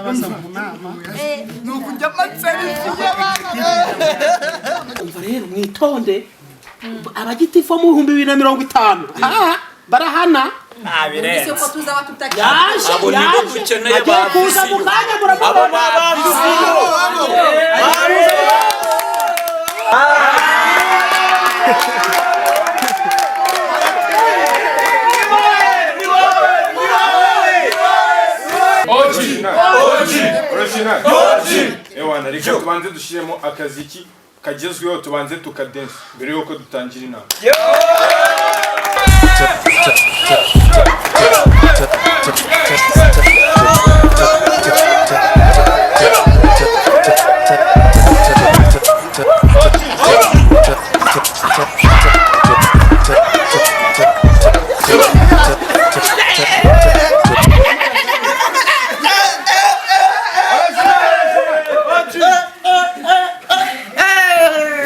Baza mu nama. Ni ukujya amaselfie y'abana. Umva rero, mwitonde, abagitifu bo mu 2050 barahana. Ese ko tuzaba tutakiri? Yaje. Abo nibo Yaje. dukeneye. Agiye Ba kuza mu vision. kanya, Abo muramubona. ni abavisiyo. Original. Ewana, reka tubanze dushyiremo akaziki kagezweho, tubanze tukadensa mbere yuko dutangira inama.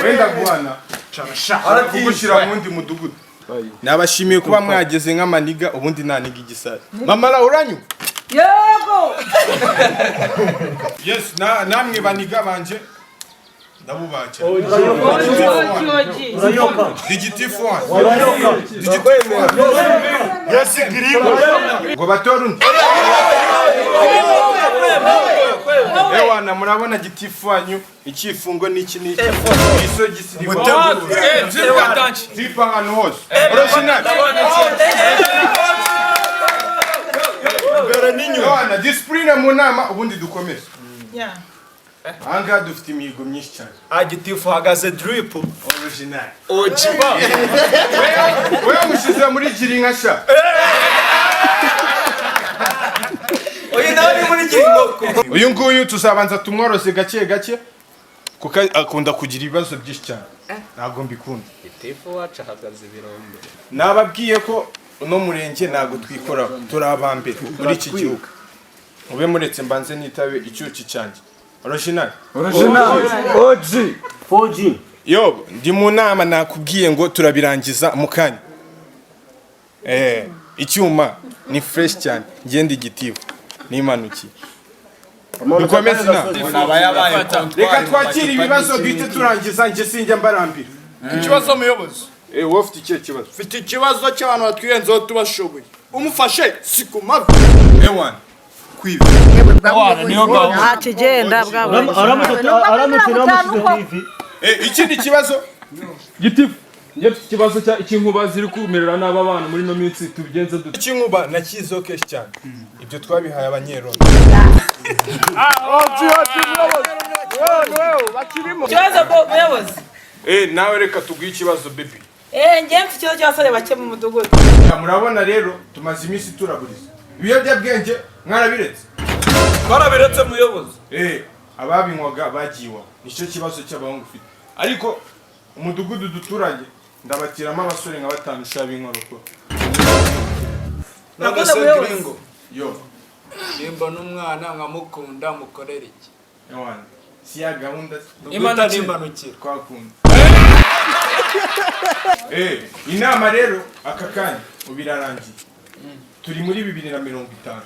Wenda guhana kugushyira mu wundi mudugudu. Nabashimiye kuba mwageze nk'amaniga, ubundi naniga igisare. Mamara, uranyumva? Yego. Yes, namwe baniga banje, ndabubakira. Digitifu one, digitifu one. Yes, giringo. Ngo batore undi. Ewana, murabona gitifu wanyu, icyifungo n'iki n'iki, isogisi riva zipa ahantu hose. Original. Ewana, discipline mu nama, ubundi dukomeze. Ahangaha dufite imihigo myinshi cyane. Agitifu uhagaze drip. Original. OG. Wewe mushyize muri girinka sha. Uyu nawe ni muri giringoko. Uyu nguyu tuzabanza tumworose gake gake, kuko akunda kugira ibibazo byinshi cyane, ntabwo mbikunda. Gitifu wacu ahagaze ibirombe. Nababwiye ko uno murenge ntabwo twikoraho, turi abambere muri iki gihugu. Mube muretse mbanze nitabe icyuki cyanjye. Original. 4G. Yo, ndi mu nama, nakubwiye ngo turabirangiza mu kanya. Icyuma ni fresh cyane, ngende igitifu nimanukiye. Dukomeze inama. Aba yabaye. Reka twakire ibibazo duhite turangiza, njye sinjya mbarambira. Ikibazo, muyobozi. Wowe ufite ikihe kibazo? Mfite ikibazo cy'abantu batwirenzeho tubashoboye, umufashe si ku mavi. Ewan, kwiba. Nta kigenda bwa. Aramutse namushyize ku ivi. Ikindi kibazo? Gitifu, njye mfite ikibazo cya icy'inkuba ziri kumerera nabi abana muri ino minsi, tubigenze dute? Icy'inkuba nakizeho kenshi cyane, ibyo twabihaye abanyerondo. Ikibazo, muyobozi. Nawe reka tuguhe ikibazo, baby. Njye mfite ikibazo cy'abasore bake mu mudugudu. Ya, murabona rero tumaze iminsi turaburiza ibiyobyabwenge, mwarabiretse? Twarabiretse, muyobozi. Ababinywaga bagiye iwabo, nicyo kibazo cy'abahungu ufite. Ariko umudugudu duturanye ndabatiramo abasore nka batanu sha b'inkorokoro. None se giringo, Yo. Nimba n'umwana nkamukunda, mukorera iki? Ewana, si ya gahunda? Imana. Nimbanukira. Twakunda. Inama rero aka kanya ubu irarangiye, turi muri 2050.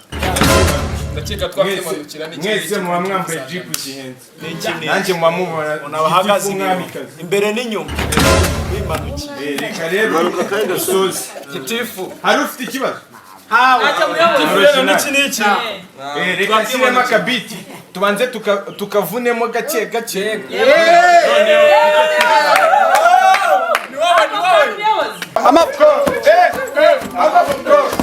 Ndakeka Mwese twakwimanukira n'ikindi. mwese muba mwambaye jipu zihenze, nanjye muba mubona Unabahagaze gitifu mwamikazi. imbere n'inyuma bimanukiye. Reka rero dusoze. Gitifu. Hari ufite ikibazo? Ntacyo, muyobozi. Rero n'iki n'iki. Reka nshyiremo akabiti, tubanze tukavunemo gake gake. Muyobozi. Amaboko, amaboko.